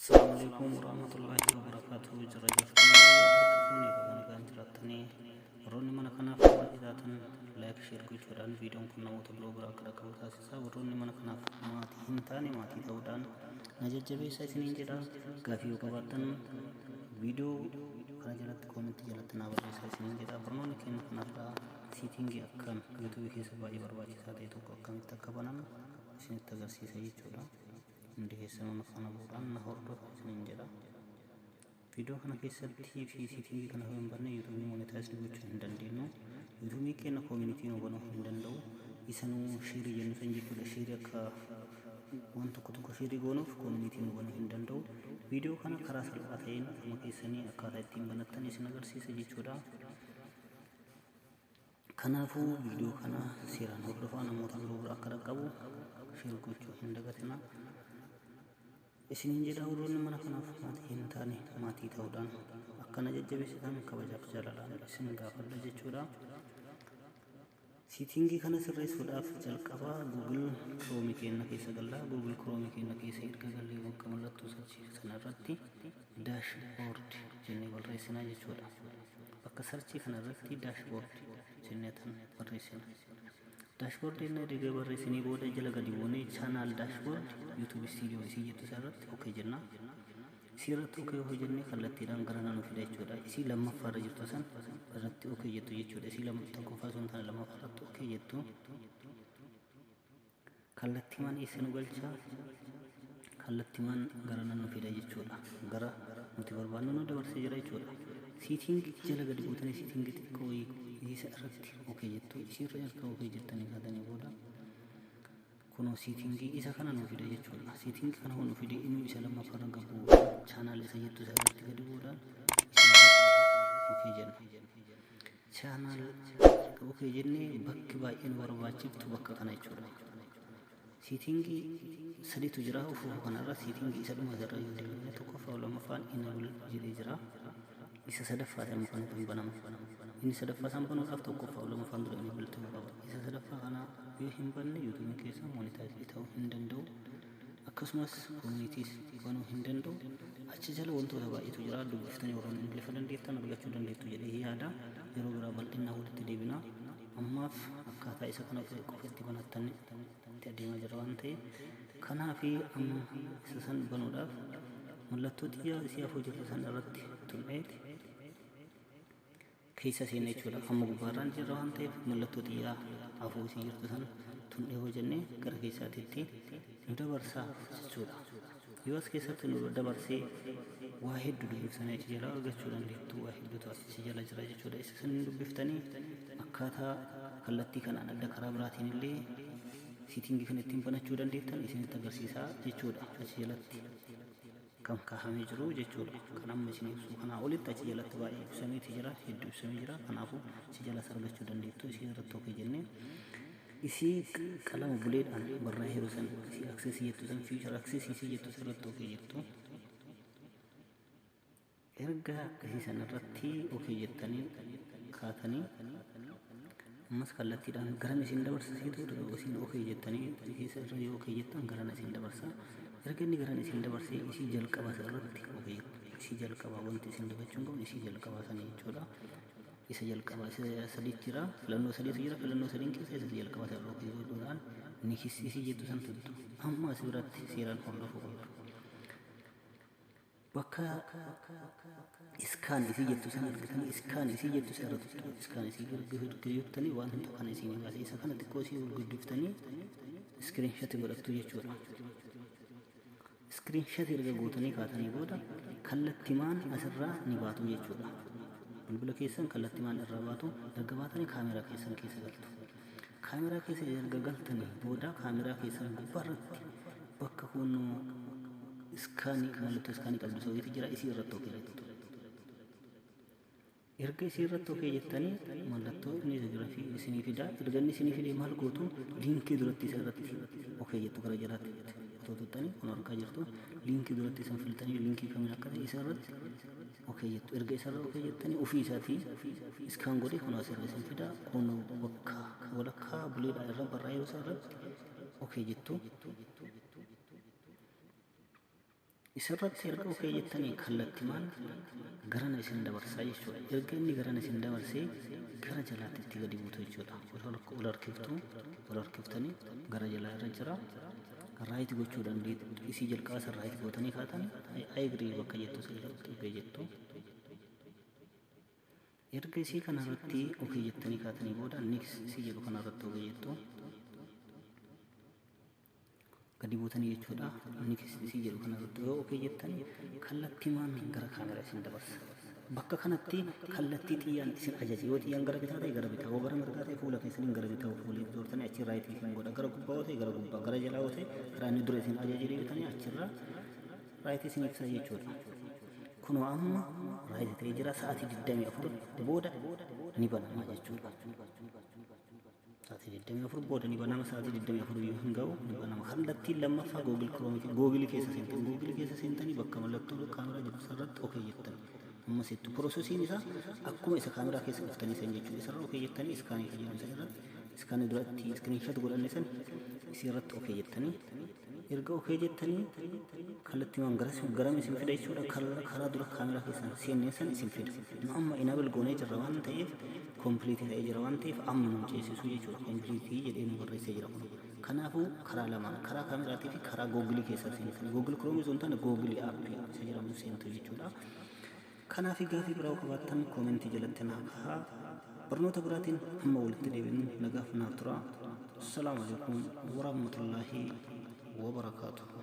Assalamu alaikum warahmatullahi wabarakatuh. Jira jirtu harka fuunee baga nagaan jiraattanii. Warroonni mana kanaaf maatii taatan like, share gochuudhaan viidiyoon kun namoota biroo bira akka dhaqqabu taasisaa. Warroonni mana kanaaf maatii hin taane maatii ta'uudhaan na jajjabeessaa isiniin jedha. Gaafii yoo qabaattan viidiyoo kana jalatti koomentii jalatti naa barreessaa isiniin jedha. Barnoonni keenya kanarraa setting akkaan yuutuubii keessa baay'ee barbaachisaa ta'e tokko akkamitti akka banamu isinitti agarsiisa jechuudha. Hundi keessanuu na faana bu'uudhaan na hordofaa isiniin jedha. Viidiyoo kana keessatti fi setting kana yoo hin banne yuutuubii monetize gochuu hin dandeenyu. Yuutuubii keenya community nu banuu hin danda'u. Isa nu share jennu san jechuudha. Share akka waan tokko tokko share goonuuf community nu banuu hin danda'u. Viidiyoo kana karaa salphaa ta'een ofuma keessanii akkaataa ittiin banattan isin agarsiisa jechuudha. Kanaafuu viidiyoo kana seeraan hordofaa, namoota biroo bira akka dhaqqabu share gochuu hin dagatinaa. Isiniin jedha. Warroonni mana kanaaf maatii hin taane maatii ta'uudhaan akkana jajjabeessitan kabajaaf jaalalaan isin gaafadha jechuudha. Setting kana sirreessuudhaaf jalqabaa Google Chrome keenya keessa galla. Google Chrome keenya keessa erga gallee bakka mallattoo search sana irratti dashboard jennee barreessinaa jechuudha. Bakka search kana irratti dashboard jennee tan barreessina. Dashboard inni erga barreessinii booda jala gadi buunee channel dashboard, YouTube Studio isii jettu isa irratti okay jenna. Isii irratti okay yoo jennee kallattiidhaan gara nu fida jechuudha. Isii lammaffaarra jirtu san irratti okay jettu jechuudha. Isii tokkoffaa sun tana lammaffaa irratti okay jettu. Kallattiimaan eessa nu galcha? Kallattiimaan gara nu fida jechuudha. Gara nuti barbaannu nu dabarsee jira jechuudha. Setting jala gadi buutanii setting xixiqqoo wayii isa irratti okay jettu. Isii irra erga okay jettanii kaatanii booda kunoo setting isa kana nuu fida jechuudha. Setting kana nuu fide, inni isa lammaffaarra gabu channel isa jettu isa irratti gadi bu'uudhaan isa irratti okay jenna. Channel okay jennee bakki baay'ee nu barbaachiftu bakka kana jechuudha. Setting sadiitu jira ufuuf kanarra. Setting isa dhuma irra yoo deemne, tokkoffaa, lammaffaan enable jedhee jira. Isa sadaffaa amma kan kun banamu. Inni sadaffaa isaan banuudhaaf tokkoffaa, lammaffaan dura enable ta'uu qaba. Isa sadaffaa kana yoo hin banne yuutuubiin keessa monetize ta'uu hin danda'u. Akkasumas communitys banuu hin danda'u. Achi jala wantoota baay'eetu jira. Dubbiftanii warroonni Ingiliffa dandeettan argachuu dandeettu jedhee yaada. Yeroo biraa bal'inaa walitti deebina. Ammaaf akkaataa isa kana qofa itti banattan itti adeemaa jira waan ta'eef, kanaafi amma isa san banuudhaaf mallattoo xiyyaa isii afur jirtu san irratti tuqneeti keessa seena jechuudha. Amma gubbaarraan jirra waan ta'eef mallattoo xiyyaa afur isii jirtu san tuqnee hojjennee gara keessaatitti nu dabarsaa jechuudha. Yoo as keessatti nu dabarsee waa hedduu dubbiftanii achi jala argachuu dandeettu. Waa hedduutu achi jala jira jechuudha. Isa san dubbiftanii akkaataa kallattii kanaan adda karaa biraatiin illee setting kan ittiin banachuu dandeettan isinitti agarsiisaa jechuudha. Achi jalatti kan kaa'amee jiru jechuudha. Kan amma isin ibsu kanaa olitti achi jalatti baay'ee ibsameeti jira, hedduu ibsamee jira. Kanaafuu achi jalas argachuu dandeettu. Isii irratti okay jennee isii qalama buleedhaan barraa'ee jiru san, isii access jettu san, feature access isii jettu san irratti okay jettu. Erga isii san irratti okay jettanii kaatanii ammas kallattiidhaan garam isin dabarsisiitu isin okay jettanii isa irra yoo okay jettan garan isin dabarsa. Erga inni garan isin dabarsee isii jalqaba isa irratti okay jettu. Isii jalqabaa wanti isin dagachuu hin qabne isii jalqabaa sanii jechuudha. Isa jalqabaa isa sadiitu jira, filannoo sadiitu jira. Filannoo sadiin keessa isa jalqabaa isa irra okay godhuudhaan next isii jettu san tuttu. Amma as biratti seeraan hordofuu qabdu. Bakka scan isii jettu san argitanii scan isii jettu san irra tuttu. Scan isii jettanii wanta kana isin baase isa kana xiqqoo isii ol guddiftanii screenshot godhattu jechuudha. Screenshot erga gootanii kaatanii booda kallattimaan asirraa ni baatu jechuudha. Bilbila keessan kallattimaan irraa baatu. Erga baatanii kaameraa keessan keessa galtu. Kaameraa keessa erga galtanii booda kaameraa keessan gubbaarratti bakka kunoo scan, mallattoo scan qabdu sawiitu jira, isii irratti okay jettu. Erga isii irratti okay jettanii mallattoo inni fi isinii fida. Erga inni isinii fide maal gootu? Link duratti isa irratti okay jettu. Gara jalaatti otoo tuttanii kun argaa jirtu. Link duratti isan filtanii link kamiin akka ta'e isa irratti okay jettu. Erga isa irra okay jettanii ofii isaatii scan godhee kun asirra isin fida. Kun bakka walakkaa buleedhaa irra barraa'ee isaa irratti okay jettu. Isarratti erga okay jettanii kallattimaan garana isin dabarsaa jechuudha. Erga inni garana isin dabarsee gara jalaatti itti gadi buutu jechuudha. Ol harkiftu, ol harkiftanii gara jalaa irra jira. Right gochuu dandeettu. Isii jalqaba san right gootanii kaatan, I agree bakka jettu sirratti okay jettu. Erga isii kanarratti okay jettanii kaatanii booda next isii jedhu kanarratti okay jettu. Gadi buutanii jechuudha. Next isii jedhu kanarratti yoo okay jettanii kallattiimaan gara kaameraa isin dabarsa. Bakka kanatti kallattii xiyyaan isin ajaja. Yoo xiyyaan gara bitaa ta'e gara bitaa, yoo gara mirgaa ta'e fuula keessaniin gara bitaa fuulee zoortanii achi right isin godha. Gara gubbaa yoo ta'e gara gubbaa, gara jalaa yoo ta'e karaa inni dura isin ajaje deebitanii achirra right isin ibsa jechuudha. Kunoo amma right ta'ee jira. Sa'aatii 24 booda ni banama jechuudha. Sa'aatii 24 booda ni banama. Sa'aatii 24 iyyuu hin ga'u, ni banama. Kallattiin lammaffaa Google Chrome, Google keessa seentan. Google keessa seentanii bakka mallattoo kaameraa jiru sarratti okay jettan. Ammas itti processiin isaa akkuma isa kaameraa keessa dhuftanii san jechuudha. Isarra okay jettanii scan jedhamu san irratti, scan duratti screenshot godhanne san isii irratti okay jettanii, erga okay jettanii kallattiiwwan garam isin fida jechuudha. Karaa dura kaameraa keessan seennee san isin fida. Nu amma enable goonee jirra waan ta'eef, complete ta'ee jira waan ta'eef, amma nu ceesisuu jechuudha. Complete jedhee nu barreessee jira kun. Kanaafuu karaa lamaan, karaa kaameraatii fi karaa Google keessaa seentanii, Google Chrome osoo hin taane Google app isa jedhamu seentu jechuudha. Kanaaf gaafii biraa qabaattan comment jalatti naa kaa'aa. Barnoota biraatiin hamma walitti deebinu nagaaf naaf tura. Assalaamu alaikum warahmatullaahi wabarakaatuh.